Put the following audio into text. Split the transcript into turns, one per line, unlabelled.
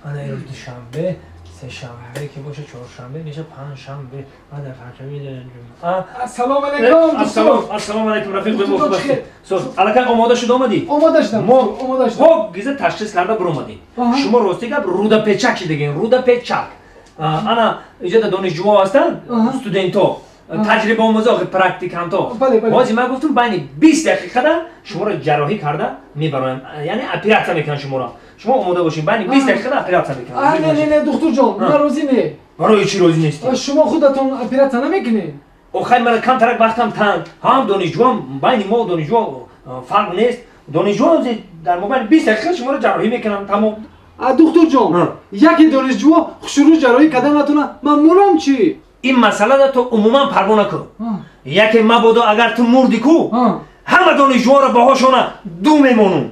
Ана ирӯз душанбе, сешанбе ки боша, чоршанбе меша, панҷшанбе, баъд панҷшанбе, ҷумъа.
Ассалому алайкум,
Ассалом,
духтур.
Ассалому алайкум, рафиқ.
Духтур, чӣ хел?
Соз, аллакай омода шуда омадӣ?
Омода шудам.
Мо
Духтур, омода шудам.
Хоб гиза ташхис карда биромадем. Шумо рости гап, рудапечак шидагем, рудапечак. Ана иҷода донишҷӯҳо ҳастанд, студентҳо, таҷрибаомӯзо, охи практикантҳо.
Бале, бале.
Ҳозир ман гуфтам, байни 20 дақиқада шуморо ҷарроҳӣ карда мебароям, яъне оператсия мекунам шуморо. Шумо омода бошед, байни 20 дақиқада оператсия мекунам.
А, не, не, не, духтурҷон, ман розӣ не.
Барои чӣ розӣ нестӣ?
Шумо худатон оператсия намекунед?
Охай, мана камтарак вақтам танг, ҳам донишҷӯам, байни мо донишҷӯ фарқ нест. Донишҷӯ дар мобайни 20 дақиқа шуморо ҷарроҳӣ мекунам, тамом.
А, духтурҷон, яке донишҷӯо хушрӯ ҷарроҳӣ карда натона, ман мурам чӣ?
Ин масъалада ту умуман парво накун. Яке мабодо агар ту мурдӣ ку, ҳама донишҷӯҳоро баҳошона ду мемонум.